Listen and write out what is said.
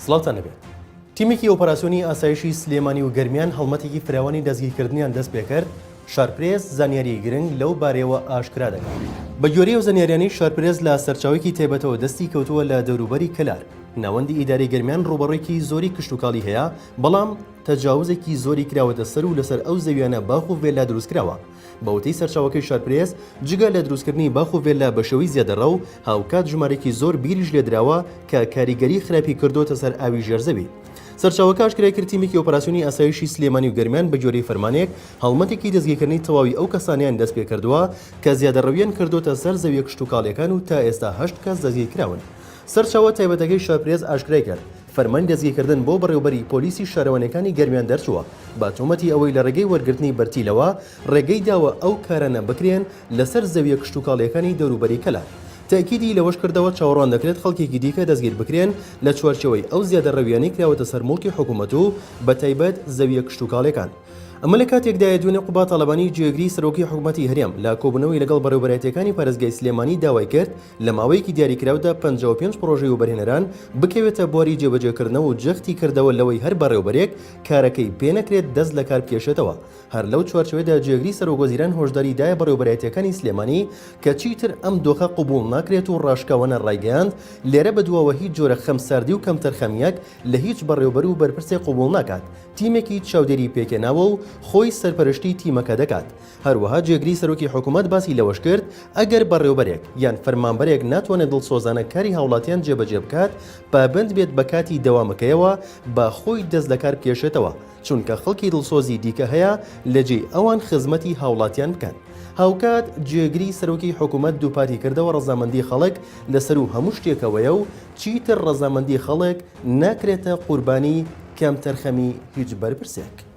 سڵاوتان لەبێت. تیمێکی ئۆپەراسیۆنی ئاسایشی سلێمانی و گەرمیان هەڵمەتێکی فراوانی دەستگیرکردنیان دەستپێکرد، شارپرێس زانیاریی گرنگ لەو بارەیەوە ئاشکرا دەکات. بەگوێرەی ئەو زانیاریانەی شارپرێس لە سەرچاوەیەکی تایبەتەوە دەستی کەوتووە لە دەوروبەری کەلار، ناوەندی ئیدارەی گەرمیان ڕووبەڕێکی زۆری کشتوکاڵی هەیە، بەڵام تەجاوزێکی زۆری کراوەتە سەر و لەسەر ئەو زەویانە باخ و ڤێللا دروستکراوە. بە وتەی سەرچاوەکەی شارپرێس، جگە لە دروستکردنی باخ و ڤێللا بە شێوەی زیادەڕەو، هاوکات ژمارەیەکی زۆر بیریش لێدراوە کە کاریگەری خراپی کردۆتە سەر ئاوی ژێر زەوی. سەرچاوەکە ئاشکرای کرد تیمێکی ئۆپەراسیۆنی ئاسایشی سلێمانی و گەرمیان بە گوێرەی فەرمانێک هەڵمەتێکی دەستگیرکردنی تەواوی ئەو کەسانەیان دەستپێکردووە کە زیادەڕەوییان کردۆتە سەر زەویە کشتوکاڵیەکان و تا ئێستا هەشت کەس دەستگیرکراون. سەرچاوە تایبەتەکەی شارپرێس ئاشکرای کرد، فەرمانی دەستگیرکردن بۆ بەڕێوەبەری پۆلیسی شارەوانیەکانی گەرمیان دەرچووە بە تۆمەتی ئەوەی لە ڕێگەی وەرگرتنی بەرتیلەوە ڕێگەی داوە ئەو کارانە بکرێن لەسەر زەویە کشتوکاڵیەکانی دەوروبەری کەلار. تەئکیدی لەوەش کردەوە چاوەڕوان دەکرێت خەڵکێکی دیکە دەستگیر بکرێن لە چوارچێوەی ئەو زیادەڕەویانەی کراوەتە سەر موڵکی حکومەت و بەتایبەت زەویە کشتوکاڵیەکان. ئەمە لە کاتێکدایە دوێنێ قوباد تاڵەبانی جێگری سەرۆکی حکومەتی هەرێم لە کۆبوونەوەی لەگەڵ بەڕێوەبەرایەتیەکانی پارێزگای سلێمانی داوای کرد لە ماوەیەکی دیاریکراودا 55 پڕۆژەی وەبەرهێنەران بکەوێتە بواری جێبەجێکردنەوە و جەختی کردەوە لەوەی هەر بەڕێوەبەرێک کارەکەی پێنەکرێت دەست لەکار بکێشێتەوە. هەر لەو چوارچێوەیەدا جێگری سەرۆکوەزیران هۆشداری دایە بەڕێوەبەرایەتییەکانی سلێمانی کە چیتر ئەم دۆخە قبوڵ ناکرێت و ڕاشکاوانە ڕایگەیاند لێرە بەدواوە هیچ جۆرە خەمساردی و کەمتەرخەمییەک لە هیچ بەڕێوەبەر و بەرپرسێک قبوڵ ناکات تیمێکی چاودێری پێکهێناوە و خۆی سەرپەرشتی تیمەکە دەکات. هەروەها جێگری سەرۆکی حکومەت باسی لەوەشکرد، ئەگەر بەڕێوبەرێک یان فەرمانبەرێک ناتوانێت دڵسۆزانە کاری هاوڵاتیان جێبەجێ بکات، پابەند بێت بە کاتی دەوامەکەیەوە، با خۆی دەست لەکار بکێشێتەوە، چونکە خەڵکی دڵسۆزی دیکە هەیە لەجێی ئەوان خزمەتی هاوڵاتیان بکەن. هاوکات جێگری سەرۆکی حکومەت دووپاتی کردەوە ڕەزامەندی خەڵک لەسەروو هەموو شتێکەوەیە و چیتر ڕەزامەندی خەڵک ناکرێتە قوربانی کەمتەرخەمی هیچ بەرپرسێک.